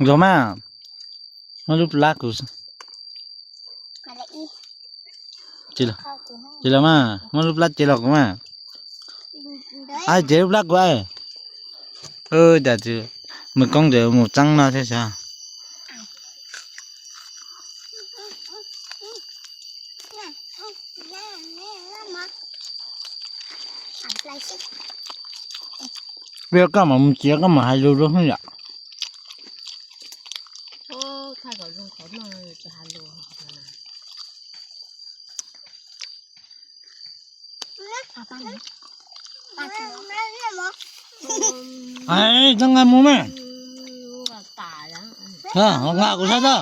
Zog mas, muab lub plab kuv. Ces los mas, muab lub plab ces los kuv mas. Ai, ces lub plab kuv ai. Cas mws koob ntawd mus txeeb no thiab sav. Koj mam mus txiav koj mam hais lus rau yom. Txhob nqa mus mas. Nqa kuv saib tso.